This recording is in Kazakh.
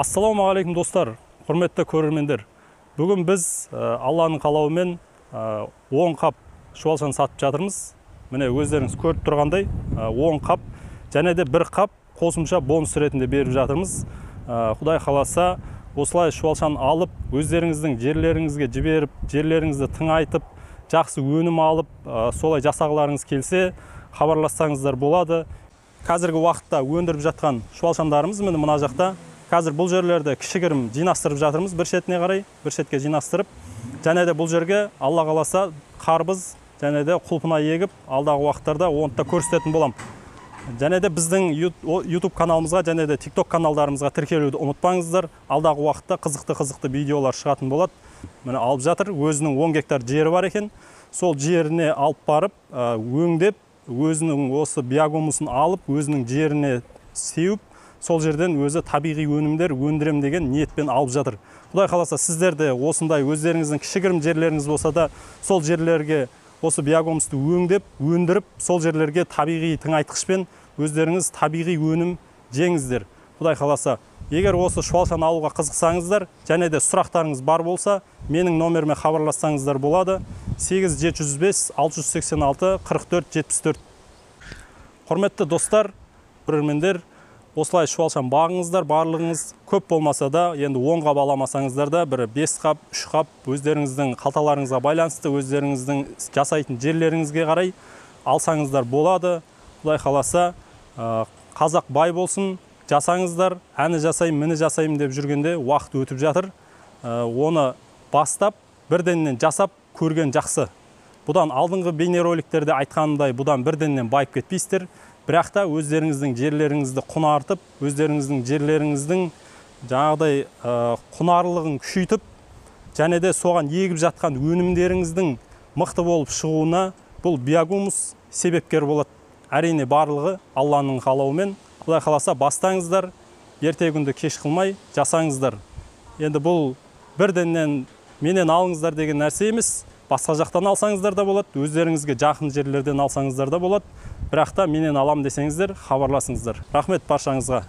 Ассалаумағалейкум, достар, құрметті көрермендер. Бүгін біз Алланың қалауымен 10 қап шұбалшаны сатып жатырмыз. Міне, өздеріңіз көріп тұрғандай, 10 қап және де бір қап қосымша бонус ретінде беріп жатырмыз. Құдай қаласа, осылай шұбалшаны алып, өздеріңіздің жерлеріңізге жіберіп, жерлеріңізді тыңайтып, жақсы өнім алып, солай жасағыларыңыз келсе, хабарлассаңыздар болады. Қазіргі уақытта өндіріп жатқан шұбалшандарымыз міне мына жақта. Қазір бұл жерлерді кішігірім жинастырып жатырмыз, бір шетіне қарай, бір шетке жинастырып, және де бұл жерге Алла қаласа қарбыз және де құлпынай егіп, алдағы уақыттарда оны да көрсететін болам. Және де біздің YouTube каналымызға және де TikTok каналдарымызға тіркелуді ұмытпаңыздар. Алдағы уақытта қызықты-қызықты видеолар шығатын болады. Міне, алып жатыр, өзінің 10 гектар жері бар екен. Сол жеріне алып барып, өңдеп, өзінің осы биогумусын алып, өзінің жеріне сеуіп, сол жерден өзі табиғи өнімдер өндірем деген ниетпен алып жатыр. Құдай қаласа, сіздер де осындай өздеріңіздің кішігірім жерлеріңіз болса да, сол жерлерге осы биогумусты өңдеп, өндіріп, сол жерлерге табиғи тыңайтқышпен өздеріңіз табиғи өнім жеңіздер. Құдай қаласа, егер осы шұбалшаны алуға қызықсаңыздар және де сұрақтарыңыз бар болса, менің номеріме хабарлассаңыздар болады. 8 705 686 44 74. Құрметті достар, көрермендер, осылай шұбалшан бағыңыздар, барлығыңыз көп болмаса да, енді 10 қап аламасаңыздар да, бір 5 қап, 3 қап өздеріңіздің қалталарыңызға байланысты, өздеріңіздің жасайтын жерлеріңізге қарай алсаңыздар болады. Құдай қаласа, қазақ бай болсын, жасаңыздар, әні жасаймын, міні жасаймын деп жүргенде уақыт өтіп жатыр. Оны бастап, бірденнен жасап көрген жақсы. Бұдан алдыңғы бейнероликтерде айтқанымдай, бұдан бірденнен байып кетпейсіздер. Бірақ та өздеріңіздің жерлеріңізді құнартып, өздеріңіздің жерлеріңіздің жаңағыдай құнарлығын күшейтіп, және де соған егіп жатқан өнімдеріңіздің мықты болып шығуына бұл биогумус себепкер болады. Әрине, барлығы Алланың қалауымен. Құдай қаласа, бастаңыздар, ерте күнді кеш қылмай жасаңыздар. Енді бұл бірденнен менен алыңыздар деген нәрсе емес, басқа жақтан алсаңыздар да болады, өздеріңізге жақын жерлерден алсаңыздар да болады. Бірақ та менен алам десеңіздер, хабарласыңыздар. Рахмет баршаңызға.